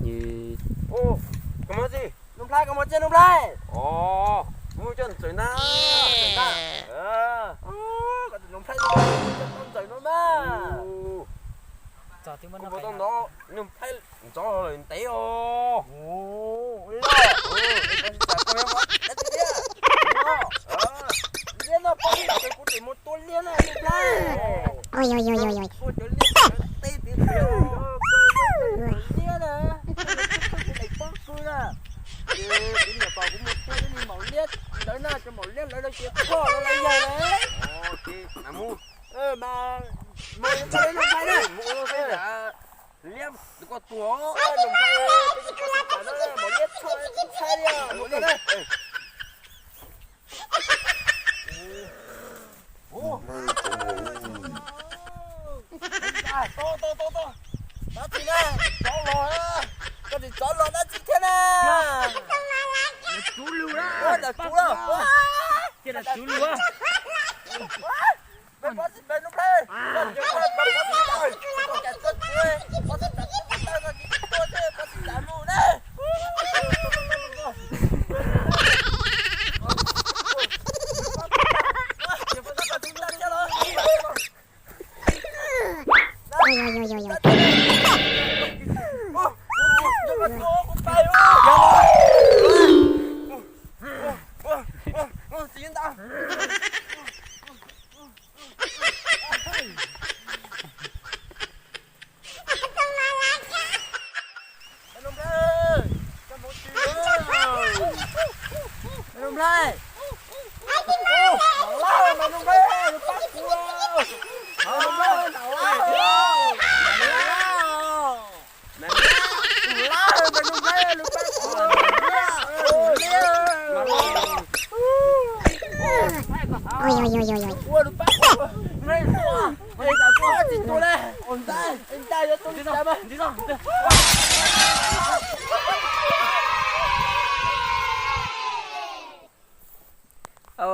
Koj muaj txiv, Nuj Nplhaib, koj muaj txiv Nuj Nplhaib. Os, kuv coj Ntxawm na, Ntxawm na. Koj tus Nuj Nplhaib, coj Ntxawm no mas. Kuv tau hnov Nuj Nplhaib ntxov lawm ntev os. Liab no, kuv tseem mus tua liab na Nuj Nplhaib. Ua cov liab teb tiv liab na, kuv daim pob kws na. Kuv niam pom kuv mus tua li maum liab ntawd na, cov maum liab lawv lawv ces koj lawv lawv yog na. Mas mus ua Nuj Nplhaib na. Liab koj tua, Nuj Nplhaib, peb cov pov xim tas no maum liab txhob txhais li os. Tau, tau, tau, tau. Dab tsi na, tsov los, koj tsis tsov los dab tsi thiab na. Ntawm tsuv lug na. Ntawm tsuv lug. Cia ntawm tsuv lug. Peb pov xim peb Nuj Nplhaib, koj tsis pov xim tas, koj cas txob tsuv, pov xim tas, koj tsis tua thiab pov xim tas lug na.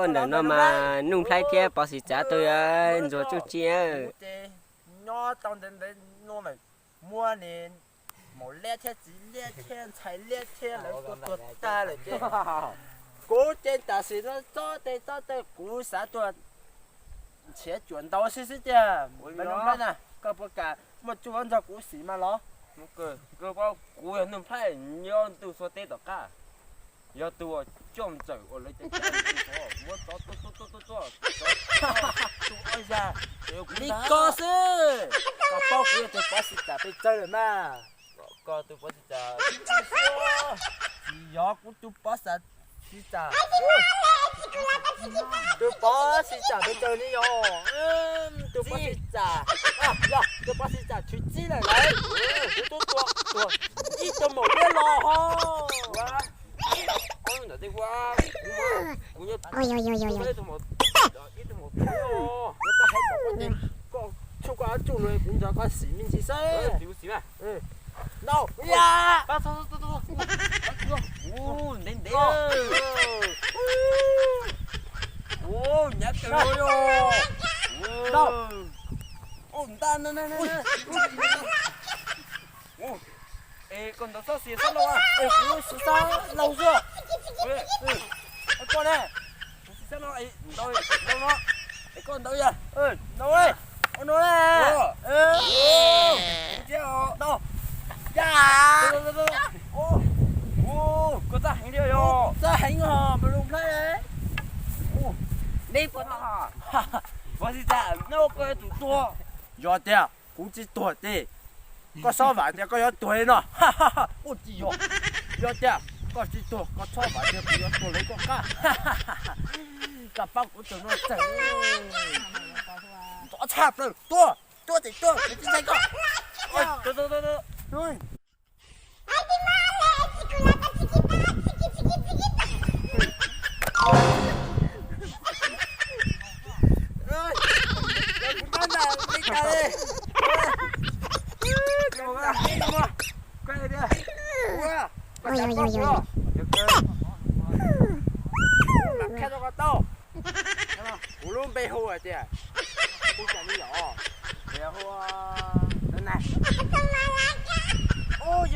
Ntawm no mas Nuj Nplhaib thiab Pov Xim Tsav tug ntxuag tsuj ci. Nyob tau ntev ntev no lawm, muab niag maum liab thiab txiv liab thiab ntxhais liab thiab lawv tua tuag tag lawm ces kuv ces tam sim no txob tes txob taw kuv xav tuaj nrhiav cuam ntaus xwb xwb tiag. Nuj Nplhaib na, koj puas kam muaj tsuj nrog kuv xim mas los? Kuv yog Nuj Nplhaib nyob ntuj txua teb tom qab, yog tus uas coj Ntxawm uas lawv cov muab tsov tua tua tua tua tua tua tua tua tua. Li koj xwb, koj paub kuv yog tus Pov Xim Tsav pes tsawg lawm mas. Koj tus Pov Xim Tsav, tsis yog kuv tus Pov Xim Tsav, tus Pov Xim Tsav pes tsawg ne yog, tus Pov Xim Tsav, yog tus Pov Xim Tsav tshwm txij lawm lauj. Kuv twb tua tuag ib tug maum liab los ho. Tshuav koj ob tsuj no kuv nrog koj xim me ntsis xwb. Ntaus. Ntev ntev. Nyav kawg li. Ntaus. Ntaus. Es koj ntaus txhob xis txhob laug. Es kuv xis txhob laug xwb. Koj ne, kuv xis txhob laug, ntaus no. Es koj ntaus yog ntaus no. Ntaus. Ya. Koj txaj heev li yog. Txaj heev os, mas Nuj Nplhaib. Neb puas tau? Pov Xim Tsav, no koj yog tus tuag. Yog tiag, kuv tsis tuag ces koj txhob vam tias koj yuav tuag li no. Ua tsis yog. Yog tias koj tsis tuag, koj txhob vam tias kuv yuav tuag lawv koj qab. Koj paub kuv tus no txawm ntxov tshaj plaws. Tuag, tuag ces tuag, kuv tsis ntshai koj. Kuv lub npe hu hais tias, hu cas li yom? Hu, ub,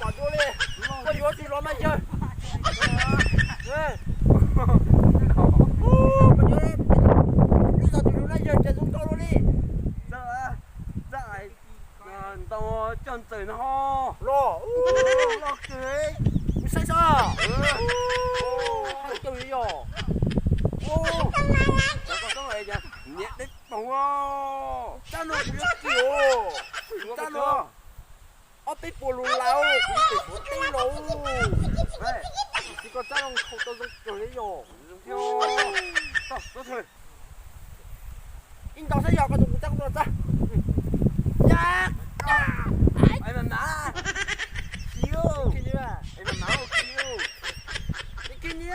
pom dua li. Koj yuav tsis los mas yawg. Lub zos tus hlub na yawg tsis zoo rau luaj li. Ntau coj ntxawm no ho. Los, los kawg. Kuv saib seb. Hais coj li yog. Niam deb paug. Tsab no kuv yuav kiag. Tsab no ob peb puas lus laus kuv pem suav teb los. Tsis koj tsab no nkhaus tau zoo kawg li yog. Ib ntaus saib yog koj tus kuv tsab kuv tus tsab. Yab. Ai mas mas. Khiv, khiv ni.